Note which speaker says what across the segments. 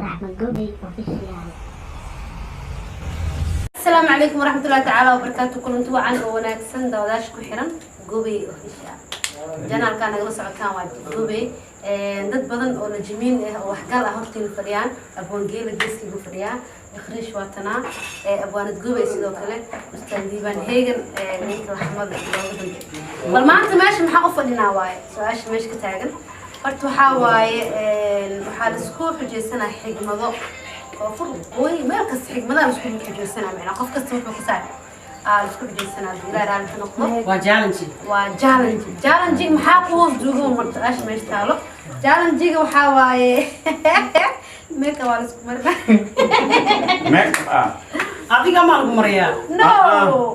Speaker 1: Raxma Gobey Official.
Speaker 2: Asalaamu calaykum waraxmatullahi tacaala wabarakaatu. Kulanti wacan oo wanaagsan, daawadaasha ku xiran Gobey Official channelkaa nagala socotaan waa Gobey. Dad badan oo najimiin ah oo waxgal ah hortiina fadhiyaan. Abwaangeela geeskiigu fadhiyaa, Ikhriish waatanaa, abwaanad Gobey, sidoo kale Ustaad Diibaan Heegan, ninka laxmada looga dambe. Bal maanta meesha maxaa u fadhinaa waaye su-aasha meesha ka taagan. Horta waxaa waaye, waxaa laisku xujaysanaa xigmado koonfur, waqooyi, meel kasta xigmadaha laisku xujaysanaa. Macnaa qof kasta wuxuu ka saar aa laisku xujaysanaa, haddii Ilaah raalli ka noqdo.
Speaker 3: Waa challenge.
Speaker 2: Waa challenge. Challenge maxaa ku hoos duugan? Marta su-aasha meesha taalo, challenge-ga waxaa waaye meelka waa laisku marina.
Speaker 4: Make up.
Speaker 3: Adiga maa lagu mariyaa?
Speaker 2: No.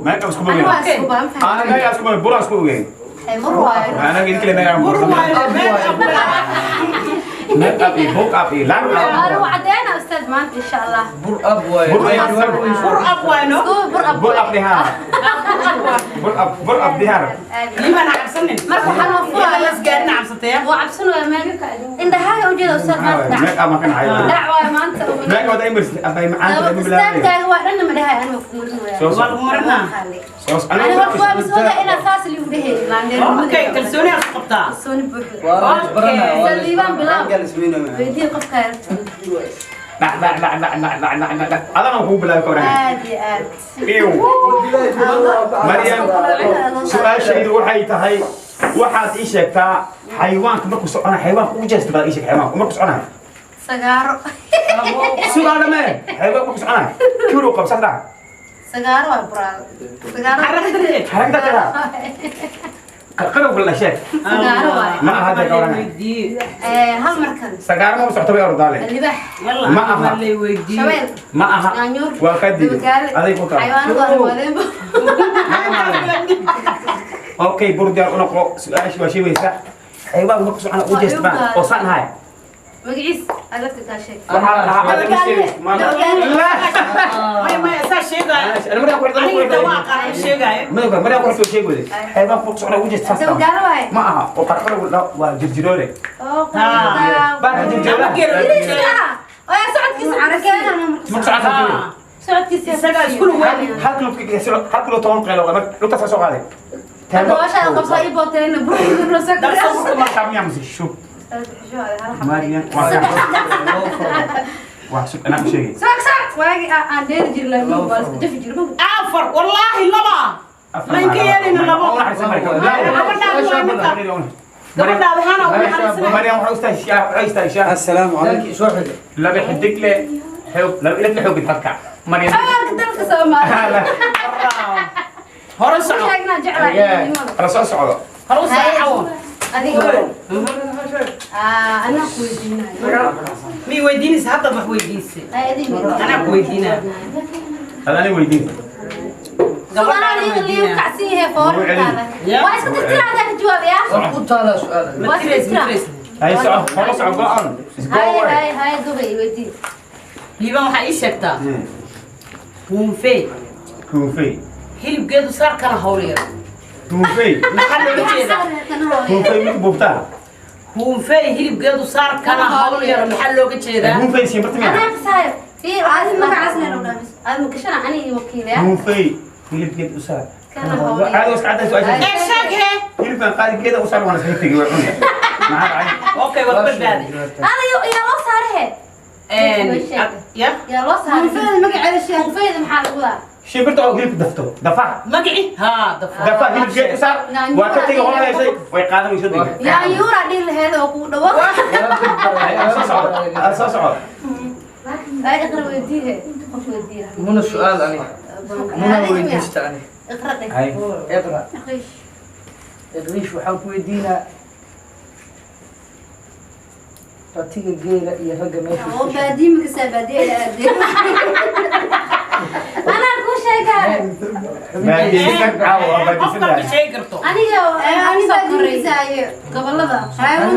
Speaker 4: Make up isku
Speaker 2: Ani waa
Speaker 4: ogeyn.
Speaker 2: isku baan fahmay.
Speaker 4: Anaga isku ogeyn, bura isku ogeyn.
Speaker 2: Bur waayo.
Speaker 4: Anaga idin kale make up.
Speaker 3: Bur waayo,
Speaker 4: Make up iyo book up iyo laan up.
Speaker 2: Anigu caddeena ustaad maanta, insha Allah.
Speaker 5: Bur ab waaye.
Speaker 4: Bur ab.
Speaker 3: Bur ab waay no.
Speaker 2: Isku bur ab.
Speaker 4: Bur up dihaar. Bur up, bur up dihaar.
Speaker 3: Liibaan ha cabsanin.
Speaker 2: Marka waxaa noo
Speaker 3: Iyada
Speaker 2: furaya
Speaker 3: lasgaarin cabsataya.
Speaker 2: Waa cabsanaya meel indhahaaga ujeeda ustaad maanta dhac.
Speaker 4: Make up ma kan hayo.
Speaker 2: Dhac waayo maanta.
Speaker 4: Make up imris abay macaan ta bilaabay.
Speaker 2: Istaagtaaga waa dhanna ma dhahay, aniga ku marin.
Speaker 4: Soo
Speaker 3: Waa lagu marinaa.
Speaker 4: Soo
Speaker 2: Ani horta waa bis oga inaa saas liigu dhehe.
Speaker 3: Okay, kalsooni aad qabtaa.
Speaker 2: Kalsooni buuxda.
Speaker 5: Waa la isbaranaya, waa la
Speaker 2: Saliibaan bilaab.
Speaker 5: isbaranaya.
Speaker 2: Weydii qofka.
Speaker 4: Dhac dhac dhac dhac dhac dhac dhac dhac dhac. Adana ku bilaabay ka waran.
Speaker 2: Aad iyo aad.
Speaker 4: Iw. Maryam, su-aashaydu waxay tahay, waxaad ii sheegtaa xayawaanka markuu soconayo, xayawaanka ugu jeesta baad ii sheeg, xayawaanka markuu soconayo.
Speaker 2: Sagaaro.
Speaker 4: Sugaa dhamee, xayawaanka markuu soconayo kiiru qab sax dhac.
Speaker 2: Sagaaro waa buraal sagaaro.
Speaker 3: Xaragta.
Speaker 4: Xaragta tiraa qarqarowga la sheeg.
Speaker 2: Sagaaro waaye.
Speaker 4: Ma aha hadda ka waran.
Speaker 2: Hal markan.
Speaker 4: Sagaaro ma socoto, bay ordaale.
Speaker 2: Libaax.
Speaker 4: Ma aha.
Speaker 2: Shabeel.
Speaker 4: Ma aha.
Speaker 2: Yaanyuur.
Speaker 4: Waa ka diiday.
Speaker 2: Dabagaale.
Speaker 4: Aday ku taal.
Speaker 2: Xayawaanadu waa wadeenba.
Speaker 4: Okay, bur diyaar u noqo. Su-aasha waa sheegaysa xayawaanka markuu soconayo ugu jeesta baan oo saan ahay.
Speaker 2: Magaciis adagta kaa sheeg.
Speaker 4: Waxaa la dhahaa adiga sheegay.
Speaker 3: Maya, maya, saa sheegaayo.
Speaker 4: Ana markaa ku
Speaker 3: Aniga inta waa aqaan sheegaayo.
Speaker 4: Madowga markaa ku xigto sheeg wade xayawaanka markuu soconayo ugu jeesta saas.
Speaker 2: Dabagaale waaye.
Speaker 4: Ma aha, oo qarqarowga waa jirjiroole.
Speaker 2: Oo qaa.
Speaker 4: Baa jirjiroola.
Speaker 2: Oya, socodkiisa keena.
Speaker 4: Markuu soconaa.
Speaker 2: Socodkiisa.
Speaker 3: Isagaa isku luweyn.
Speaker 4: Hal kilo, hal kilo 10 qeylo lugtaas soo qaaday.
Speaker 2: Hadda waashaa qabsaa ii booteen bur.
Speaker 4: Shub Mariam, waa sug, anaa ku sheegay.
Speaker 2: Saak saak waagi aan dheeri jirin laakiin waa iska jafi jiray.
Speaker 3: Afar, wallaahi laba. Laynka yeelayna labo. Gabadhaada hana u naxariisanay.
Speaker 4: Mariam waxay istaashaa, waxay istaashaa.
Speaker 5: Assalaamu calaykum. Soo xiga.
Speaker 4: Laba xidig le xoog laba ilaf xoog dadka Mariam.
Speaker 2: Xoog dalka Soomaaliya.
Speaker 3: Hore soco.
Speaker 2: Sheegnaa jeclaa ciidamada.
Speaker 4: Kala soo socdo.
Speaker 3: Hore u soco.
Speaker 2: Adiga anaa ku weydiinayo.
Speaker 3: Mi weydiinaysa hadda, wax weydiisay.
Speaker 2: Ay, adiga.
Speaker 3: Anaa ku weydiinaa.
Speaker 4: Adani weydiin.
Speaker 3: Gabadhaana
Speaker 2: liiu
Speaker 3: weydiinaa.
Speaker 2: kacsan yahay foorarkaada. Waa iska tirtiraada ka jawaabaya.
Speaker 5: War u taalaa su'aal.
Speaker 3: Ma tirays, ma tirays.
Speaker 4: Hay soco, hore soco, go on. Go
Speaker 2: Hay
Speaker 4: away.
Speaker 2: hay hay, Gobay, weydii.
Speaker 3: Liibaan, waxaa ii sheegtaa huunfee.
Speaker 4: Kuufey.
Speaker 3: Hilibgeedu saar kana hawl yar.
Speaker 4: Kuufey.
Speaker 3: Maxaa looga jeedaa?
Speaker 4: Kuufey mid buuftaa.
Speaker 3: Huunfee hilibgeedu saar kana hawl yar, maxaa looga jeedaa?
Speaker 4: Kuufey shimbirta miyaa?
Speaker 2: Anaa kasaayo fiir adi magacaasna loo dhaamis adi makashana ani iyo wakiilaya.
Speaker 4: Kuufey hilibkeed u saar.
Speaker 2: Kana hawl yar.
Speaker 4: Caadi iska cadday su-aasha.
Speaker 3: Ee, sheeg hee.
Speaker 4: Hilibkan qaaligeeda u saar, waana iskaga tegey, waa cunaya. Maxaa dhacay?
Speaker 3: Okay, waa badbaaday.
Speaker 2: Ada yaa loo saarahe?
Speaker 3: Ya.
Speaker 2: Yaa loo saaray?
Speaker 6: Huunfeeda magaceeda sheeg.
Speaker 2: Huunfeeda maxaa lagu wadaa?
Speaker 4: Shimbirta oo hilibka dafto dafaha.
Speaker 3: Magaci haa dafa.
Speaker 4: Dafaha hilibkeed u saar, waa ka tegey, hore heshay, way qaadan weyso degay.
Speaker 2: Yaanyuura dhihi laheed oo kugu dhawo.
Speaker 4: Soo socdo, soo socdo.
Speaker 2: Ay, iqra weydiihe, qof weydiiya.
Speaker 5: Muna su'aal ani. Muna weydiista ani.
Speaker 2: Iqra dheh.
Speaker 4: Hay.
Speaker 5: Iqra.
Speaker 2: Iqrish.
Speaker 5: Iqriish, waxaan ku weydiinaa ratiga geela iyo ragga meesha
Speaker 2: Oo baadiye makasaa, baadiye ila aadee anaa kuu sheegaa.
Speaker 4: Baadiyeysan caawa waa
Speaker 3: Qof
Speaker 4: baadiyeysan.
Speaker 3: kalma sheegi karto.
Speaker 2: Aniga
Speaker 6: Ani
Speaker 2: soo
Speaker 6: baadiye
Speaker 2: koray
Speaker 6: makasaayo.
Speaker 2: Gobolada.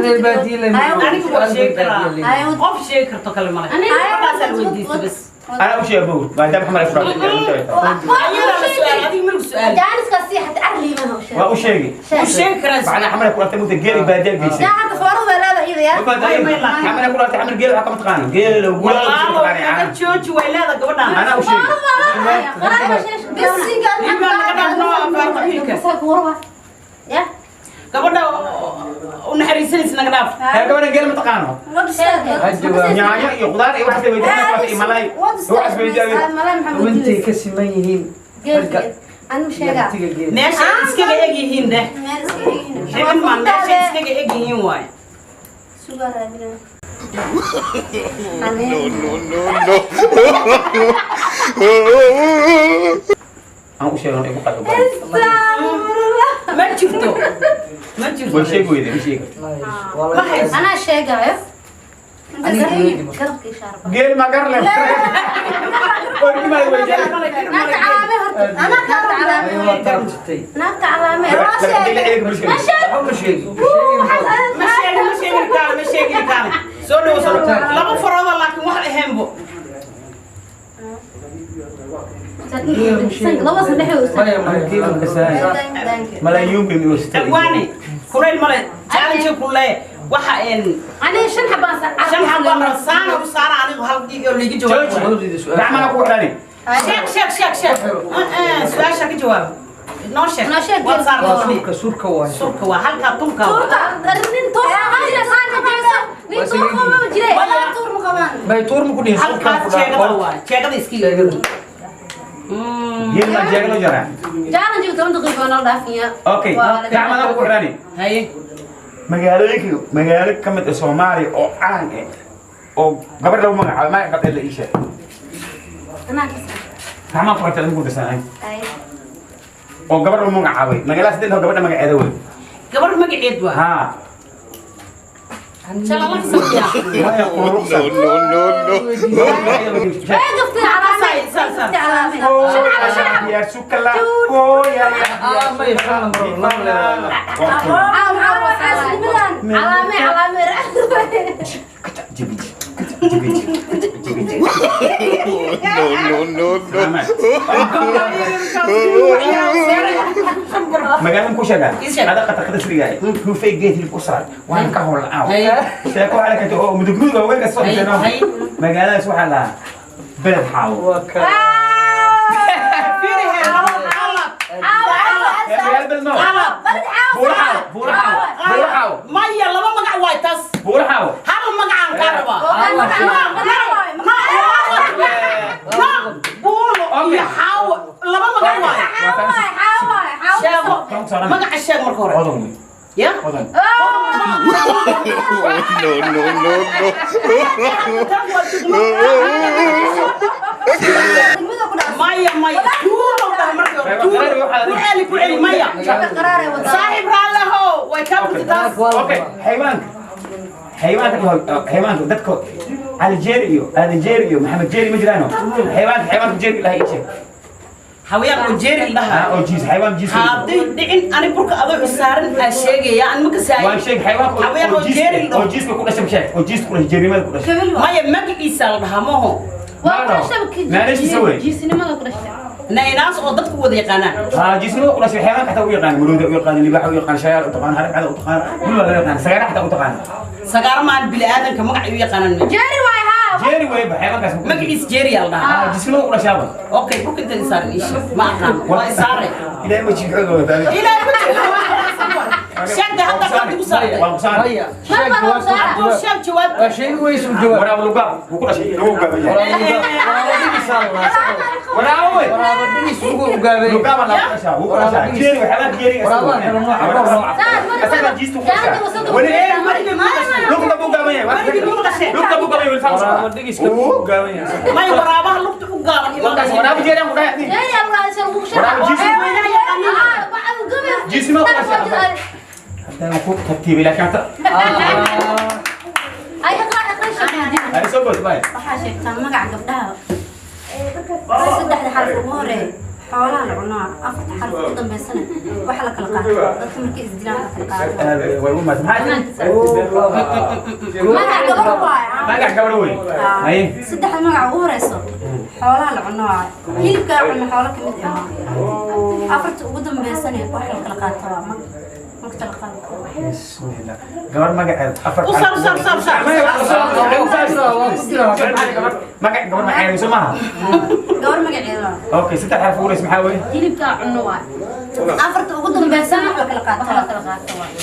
Speaker 5: Reer baadiye la
Speaker 3: Aniga waa sheegi karaa.
Speaker 2: Hayawan.
Speaker 3: Qof sheegi karto kale male.
Speaker 2: Aniga-
Speaker 3: Gabadhaasaa la weydiistay bas.
Speaker 4: Anaa u sheegay bow maadaama xamar ay furaan.
Speaker 3: Ayadaa la su'aal, adiga malku su'aal.
Speaker 2: Jaaniska sii xata arliimaha u sheeg.
Speaker 4: Waa u sheegay.
Speaker 3: U sheegi karaa.
Speaker 4: Macnaa xamar ay ku artay mugta geeli baadiya geysay.
Speaker 2: Yaa hadda foorada waa leedahay iyada. jeedaya.
Speaker 4: Xamar ku dhalatay, Xamar geel waxa kama taqaano, geel gulaal ku
Speaker 3: Walaalo
Speaker 4: taqaanay.
Speaker 3: naga jooji, way leeda gabadhaan.
Speaker 4: Anaa u sheegay.
Speaker 2: Bisiga.
Speaker 3: Hilibaa naga dhaafno afaar qabiilka.
Speaker 2: Ya.
Speaker 3: Gabadha u naxariisanaysa naga dhaaf.
Speaker 4: Hee, gabadhan geel ma taqaano. Yaanyo iyo khudaar iyo waxaas bay weydiinaysaa iyo malay waxaas weydiinaysaa.
Speaker 2: Malay maxaa
Speaker 5: Haweentii
Speaker 2: weydiinaysaa?
Speaker 5: ka siman yihiin
Speaker 2: Geel
Speaker 5: ragga
Speaker 2: anu
Speaker 5: iyo
Speaker 2: sheegaa.
Speaker 5: ratiga geela.
Speaker 3: Meesha ay iskaga eg yihiin dheh.
Speaker 2: Meel iska egyihiin.
Speaker 3: Xibin maan, meesha iskaga eg yihiin waaye.
Speaker 2: Sugaa raadinaya.
Speaker 1: No, no, no, no.
Speaker 4: Aan u sheegno igu qado.
Speaker 3: Ma jirto, ma jirto.
Speaker 4: Way sheegi weyday, ma sheegi karto.
Speaker 5: Waa
Speaker 3: Ma
Speaker 5: laga
Speaker 3: hayso.
Speaker 2: Anaa sheegaayo.
Speaker 5: Aniga weydi marka.
Speaker 2: Garabka iyo shaarba.
Speaker 4: Geel ma gar leh. Orgi ma weydiin.
Speaker 2: Naagta calaamee horta. Naagta calaamee.
Speaker 5: Waa taabtay.
Speaker 2: Naagta calaamee.
Speaker 5: Waxba ma sheegi.
Speaker 3: Ma sheegin, ma sheegin kaale, ma sheegin kaale. Soo dhowo, soo dhowo. Laba farooda laakiin wax ahaynbo.
Speaker 2: Laba saddex oo
Speaker 5: Maya, maya.
Speaker 4: Geel ma kasaay. Malaayuun bay u sitay.
Speaker 3: Agwaane kulayl male, challenge kullee waxa een
Speaker 2: Aniga shan xabaan
Speaker 3: shan xabo saana u saara, anigu hal dhiig oo liiga jawaab.
Speaker 4: Jooji.
Speaker 5: Wadiida su'aal.
Speaker 4: Gacmaha ku xidhani.
Speaker 3: Sheeg, sheeg, sheeg, sheeg. Su-aasha ka jawaab, noo sheeg.
Speaker 2: Noo sheeg.
Speaker 3: Waad saartay
Speaker 5: Waa
Speaker 3: gabadhii.
Speaker 5: surka, surka waay.
Speaker 3: Surka waa halkaa tunka waa.
Speaker 2: Tuurka nin tuur ma saanka jeeso nin tuur ma jire
Speaker 3: Wala.
Speaker 2: Tuur ma qabaan.
Speaker 5: Bay tuur ma ku dhihin, surkaan
Speaker 3: Halkaas
Speaker 5: ku dhaaf.
Speaker 3: jeegada waa jeegada iskiga.
Speaker 5: Jeegada.
Speaker 4: Geel ma jeegno jaraa.
Speaker 2: Challenge 10 daqiiqo noo dhaafiya.
Speaker 4: Okay, gacmaha ku xidhani.
Speaker 3: Haye.
Speaker 4: Magaalooyinka, magaalo ka mid ah Soomaaliya oo caan ah oo gabar lagu magacaabo, magac gabdheed la ii sheeg.
Speaker 2: Anaa ka saar.
Speaker 4: Gacmaha ku xirtay, ku dirsanay.
Speaker 2: Ay.
Speaker 4: Oo gabar lagu magacaabay magaalada sidii gabadha magaceeda wey.
Speaker 3: Gabadh magaceed waa.
Speaker 4: Haa.
Speaker 2: Shalala ka saar.
Speaker 4: Maya quruxsan.
Speaker 1: No, no, no, no.
Speaker 2: Ay, gaftay calaamee.
Speaker 3: Saar, saar.
Speaker 2: Gaftay calaamee. Shan xabo, shan xabo.
Speaker 4: Yaa sukala hooya.
Speaker 5: Ah, maya, shan lambar, laba leedahay.
Speaker 2: Caaw caaw calaamee, calaamee.
Speaker 1: No, no, no, no.
Speaker 4: Magaalada ku sheegaa.
Speaker 3: Ii sheeg.
Speaker 4: Ada qatar qatar srigaay hufay geed hilib u saar waan ka howl aaw
Speaker 3: Haye.
Speaker 4: Sheeko waxaa la keentay oo mudug mudug oo weelka soo
Speaker 3: Haye,
Speaker 4: dhigtay.
Speaker 3: haye.
Speaker 4: Magaaladaas waxaa lahaa Beled Xaawo.
Speaker 5: Waa ka.
Speaker 3: Fiiri hee, laba qalab.
Speaker 4: Magaalo Beled no.
Speaker 3: Qalab.
Speaker 4: Buura Xaawo, Buura Xaawo, Buura Xaawo.
Speaker 3: Maya, laba magac waay taas.
Speaker 4: Buura Xaawo.
Speaker 3: Hal magacaan kaa rabaa. No, buulo iyo xaawo laba magac waay. Sheego magaca, sheeg marka hore.
Speaker 4: Odan wey.
Speaker 3: Ya.
Speaker 4: Odan.
Speaker 1: No, no, no, no.
Speaker 3: Maya, maya, tuulo dhaha marka hore, tuulo ku celi, ku celi. Maya, saaxiib, raalleho, way kaa burti taas.
Speaker 4: Okay, xayawaanka, xayawaanka xayawaanka dadka Cali Jeeri iyo Aadan Jeeri iyo Maxamed Jeeri ma jiraano? Xayawaanka, xayawaanka Jeeri ilahay ii sheeg.
Speaker 3: Hawayaan oo jeeri dhaha.
Speaker 4: Ah, oo jiis, xayawaan jiis.
Speaker 3: Hadday dhicin ani burka adoo isaaran aa sheegaya an ma kasaayo.
Speaker 4: Waan sheeg xayawaanka oo-
Speaker 3: Haween
Speaker 4: oo
Speaker 3: oo jeeri
Speaker 4: jiiska, oo jiiska ku dhashay, sheeg oo jiiska ku dhashay, jeerimada ku dhashay.
Speaker 3: Maya, magaciisa la dhahaa maho.
Speaker 4: Naanaystiisa wey.
Speaker 2: Jiisnimada ku dhashay.
Speaker 3: Naynaas oo dadku wada yaqaanaan.
Speaker 4: Haa, jiisnimada ku dhashay. Xayawaanka xataa u yaqaan marooda, u yaqaan libaaxa, u yaqaan shayaal, u taqaan harag cada, u taqaan dhul baa loo yaqaan, sagaara xataa u taqaan.
Speaker 3: Sagaaro maan, bini aadanka magac ay u yaqaanaan ma jiro.
Speaker 2: Jeeri waay haa.
Speaker 4: Jeeri weyba xayawaankaas ku dhashay.
Speaker 3: Magaciis jeeri aa la dhahaa.
Speaker 4: Haa, jiisnimada ku dhashaaba.
Speaker 3: Okay, burka inta isaaran ii sheeg, ma aqaan, waa isaare.
Speaker 4: Ilaahay ma jiixooga wataa.
Speaker 3: Ilaahay ma jiro. Sheegta hadda qaad igu saartay.
Speaker 4: Waan ku saaray.
Speaker 5: Maya, sheeg jawaabta.
Speaker 3: Hadduu sheeg jawaab.
Speaker 5: Waa sheegi weysu jawaab.
Speaker 4: Waraab lugaab wuu ku dhashay, lagu gaaban yahay.
Speaker 5: Waraaba
Speaker 4: Waraabo wey.
Speaker 5: dhigis ugu ugaabay.
Speaker 4: Lugaaba la ku dhashaa, wuu ku dhashaa jeeri, waxyaalaha jeeriga.
Speaker 5: Waraabaha kala nooca, dhowr nooc.
Speaker 4: Asaga jiistu ku dhashaa weli lugta buu gaaban yahay, lugta buu gaaban yahay, weli faan
Speaker 5: Waraaba dhigiska ugu ugaaban yahay.
Speaker 3: May, waraabaha lugta u gaaban ima.
Speaker 4: Waraabo jeeri aan ku dhahay.
Speaker 2: Jeeri aa lagu dhashay, lagu
Speaker 4: Waraabo jiis.
Speaker 2: sheegay.
Speaker 4: Jiisnimada ku dhashay. Haddana ku tartiibay laakiin hata
Speaker 2: Ay, iqra, iqra, sheeg.
Speaker 4: ay soo bood bay.
Speaker 2: Waxaa sheegtaa magaca gabdhaha saddexda xaraf ugu horeeya xoolaha la cunaa, afarta xaraf ugu dambeysana waxa la kala qaato dadka markay isdilaan la kala qaato.
Speaker 4: Way u maad maxaa?
Speaker 2: Magac gabar waay.
Speaker 4: Magac gabadha wey. Haye.
Speaker 2: Saddexda magac ugu horeyso xoolaha la cuno waay, hilibka la cuno xoolo kamid ah, afarta ugu dambeysana waxa la kala qaato waa mag magta. kala qaadan karo.
Speaker 4: Bismillah. Gabar magaceed afar.
Speaker 3: U sar sar sar sar.
Speaker 4: Magac gabar magaceeda soo maaha.
Speaker 2: Gabar magaceeda.
Speaker 4: Okay, saddex xaraf ugu horeysa maxaa weeye?
Speaker 2: Hilibka cunno waay.
Speaker 6: Afarta ugu dambeysana
Speaker 2: Wax la kala qaato. Wax la kala qaato waay.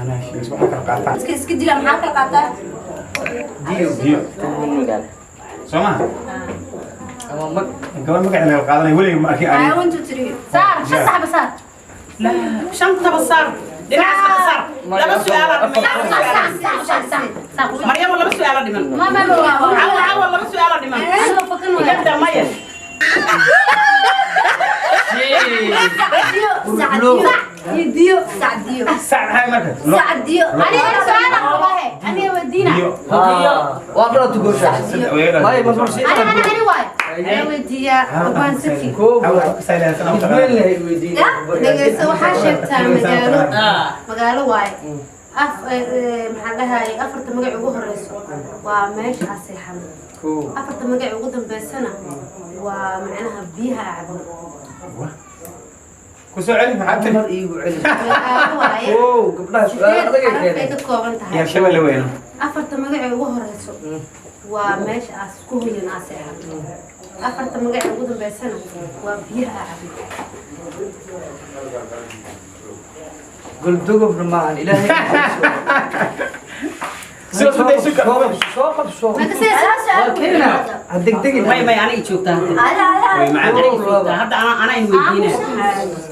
Speaker 4: Anaa sheegis waxa kala qaataa.
Speaker 6: Iska iska dila maxaa kala qaataa?
Speaker 4: Diyo. Diyo. Soo maaha?
Speaker 5: Ama mag
Speaker 4: Gabar magaceeda la qaadanay weliga ma arkin aniga.
Speaker 6: 1 2 3.
Speaker 2: Saar, shan saxba saar.
Speaker 3: Shantaba saar. Dhinacaas kala saar. Laba su'aal aa dhiman.
Speaker 2: Saar, saar, saar, saar. Saar.
Speaker 3: Maryamo laba su'aal aa dhiman.
Speaker 2: Ma ma ma.
Speaker 3: Caawa caawa laba su'aal aa dhiman.
Speaker 2: Anoo fakan waay.
Speaker 3: Gabda maya.
Speaker 6: Sacdiyo, sacdiyo.
Speaker 2: Diyo.
Speaker 6: Sacdiyo.
Speaker 4: Sac maxay marka?
Speaker 6: Sacdiyo.
Speaker 2: Aniga su'aal aan qabaa. Aniga weydiina.
Speaker 4: Diyo.
Speaker 5: Waa dhala tugoosha. May masmar si.
Speaker 2: Ani ani ani waay. Aniga weydiiya Abaan Saki.
Speaker 5: Koob.
Speaker 4: Aw, ku saylaysan u
Speaker 5: Mid weyn lahay weydiin.
Speaker 2: Dhegeyso, waxaa sheegtaa magaalo. Magaalo waay. Af maxaan dhahay afarta magac ugu horeyso waa meesha aan seexano.
Speaker 5: Koob.
Speaker 2: Afarta magac ugu dambeysana waa macnaha biyaha aan cabno.
Speaker 4: Ku soo celi maxaa tiri?
Speaker 5: Mar iigu celi.
Speaker 2: Magaalo waaye.
Speaker 5: Koow, gabdhaha su'aal
Speaker 2: Sideed
Speaker 5: adag ay
Speaker 2: xaraf ay
Speaker 5: keeneen.
Speaker 2: ka kooban tahay.
Speaker 4: Yaa shabelle weyno.
Speaker 2: Afarta magac ugu horeyso waa meesha aas ku hoyan aan seexano. Afarta magac ugu dambeysana waa biyaha aan cabno.
Speaker 5: Guldugubna maahan ilaahay.
Speaker 4: Sidaas u dayso ka.
Speaker 5: Soo qabso.
Speaker 2: Marka sidaas
Speaker 5: Waa keena. Ha degdegin.
Speaker 3: May may aniga joogtaa hadda.
Speaker 6: Ala ala.
Speaker 4: Way macaan.
Speaker 3: Aniga joogtaa hadda ana ana in weydiina.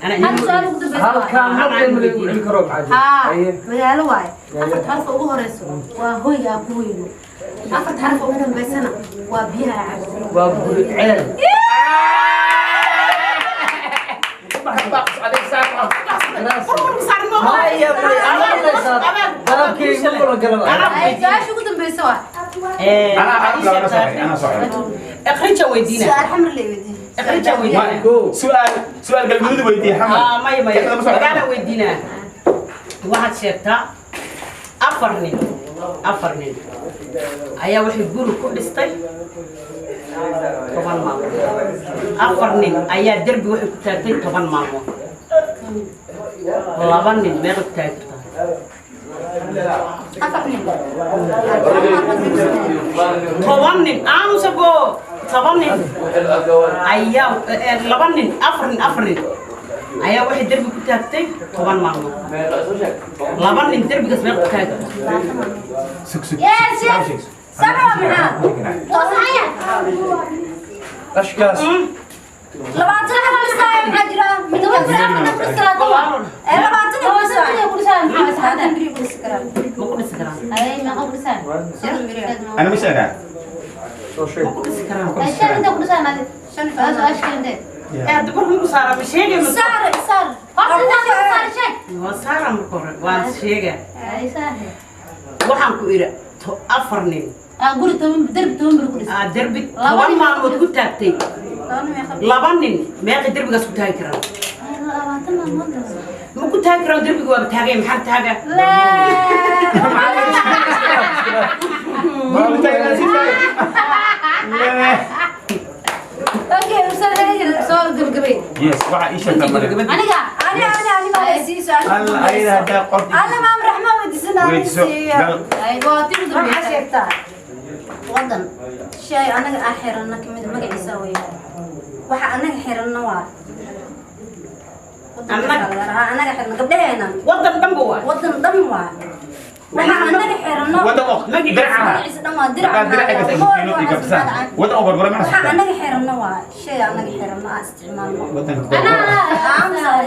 Speaker 3: Ana in
Speaker 2: hal su'aal ugu dambeysa.
Speaker 5: Halkaan mar dhan ma lagu celi karo maxaa jira?
Speaker 2: Haa,
Speaker 5: Haye.
Speaker 2: magaalo waaye. Afarta xarfa ugu horeyso waa hoyga aan ku hoyno. Afarta xarfa ugu dambeysana waa biyaha aan cabno.
Speaker 5: Waa guri ceel. Maya maya dalabkaygu kula galaba.
Speaker 2: Ay, su-aasha ugu dambeysa waa.
Speaker 4: Anaa xaraf laba soo xidhay, anaa soo xidhay.
Speaker 3: Ikhrija weydiina.
Speaker 6: Su'aal xamar la weydiin.
Speaker 3: Ikhrija weydiina.
Speaker 5: Koow.
Speaker 4: Su'aal su'aal galmudug weydiiyey xamar.
Speaker 3: Maya maya.
Speaker 4: Lama soo xidhay.
Speaker 3: Magaala weydiina. Waxaad sheegtaa afar nin. Afar nin ayaa waxay guri ku dhistay 10 maalmood. Afar nin ayaa derbi waxay ku taagtay 10 maalmood. Laba nin meeqa ku taagi kartaa?
Speaker 6: Afar nin.
Speaker 3: 10 nin aamusabo 10 nin ayaa laba nin afar nin afar nin ayaa waxay derbi ku taagtay 10 maalmood. Laba nin derbigaas meeqa ku taagi kartaa?
Speaker 4: Sug sug.
Speaker 6: Yes, yes. Sabca maxaa?
Speaker 2: Toosaya.
Speaker 5: Ashkaas.
Speaker 6: 20 ku dhisaayo maxaa jira? Mid
Speaker 2: Toban beri afar ku dhisaa toban.
Speaker 6: 20 ku dhisaayo.
Speaker 2: Toban ku dhisaa maxaa saxda?
Speaker 6: 20 beri ku dhisi karaa.
Speaker 3: Ma ku dhisi karaan?
Speaker 2: Ay, meeqa ku dhisaa?
Speaker 4: Ana ma sheegaa.
Speaker 5: Soo sheeg.
Speaker 3: Ma ku dhisi karaan?
Speaker 2: Ay, shan inta ku dhisaa maadi. Shan su-aasha keentee.
Speaker 3: Hadda marka ku saara ma sheegay ma
Speaker 6: Saar saar.
Speaker 2: Horta intaa ku saar sheeg.
Speaker 3: waa saara marka hore waan sheegaa.
Speaker 2: Ay, saar.
Speaker 3: Waxaan ku idhi afar nin
Speaker 2: Ah, guri toban derbi 10 beri ku dhisaa.
Speaker 3: aa derbi
Speaker 2: Laba
Speaker 3: 10
Speaker 2: nin
Speaker 3: maalmood ku taagtay. Laba nin meeqa derbigaas ku taagi karaan?
Speaker 2: 20 maalmood.
Speaker 3: Ma ku taagi karaan derbiga waaba taagay maxaa taaga?
Speaker 4: Ma taagan si taag.
Speaker 2: Okay, ustaad soo gabagabay.
Speaker 4: Yes, waxa ii sheegtaa Maryam.
Speaker 2: Aniga.
Speaker 6: Ani ani ani ma sii su'aal.
Speaker 4: Alla ayada hadaa qorti.
Speaker 6: Alla maam raxma weydiisana ani
Speaker 4: Weydiiso.
Speaker 6: siiya.
Speaker 4: Gal.
Speaker 2: Ay, waa tii ugu
Speaker 6: Waxaa
Speaker 2: dambeysay.
Speaker 6: sheegtaa wadan shay anaga aan xiranno kamid magaciisa weeyaan. Waxa anaga xiranno waa
Speaker 3: Annaga?
Speaker 6: Anaga xiranno gabdhaheena.
Speaker 3: Wadan dhanba waa.
Speaker 6: Wadan dhan waa. Waxa anaga xiranno
Speaker 4: Wadan oo diraca.
Speaker 6: magaciisa dhan waa dirac.
Speaker 4: Hadaa diraca ka tagin iyo gabsan. Wadan oo gorgora ma
Speaker 6: Waxa
Speaker 4: xasuustaa.
Speaker 6: anaga xiranno waa shay anaga xiranno aan isticmaalno.
Speaker 4: Wadanka gorgora.
Speaker 2: Anaa.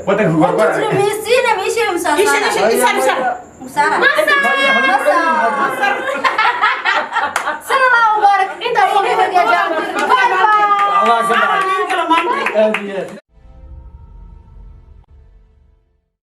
Speaker 4: Wadanka gorgora.
Speaker 6: Miisiina miisha musaara.
Speaker 3: Isha isha isha isha.
Speaker 6: Musaara.
Speaker 3: Masar.
Speaker 2: Sana Allah mubaarak. Inta soo gabagabay. Bye bye.
Speaker 5: Allah ka
Speaker 3: Saara
Speaker 5: dhacay.
Speaker 3: nin kala maanta.
Speaker 5: Aad iyo aad.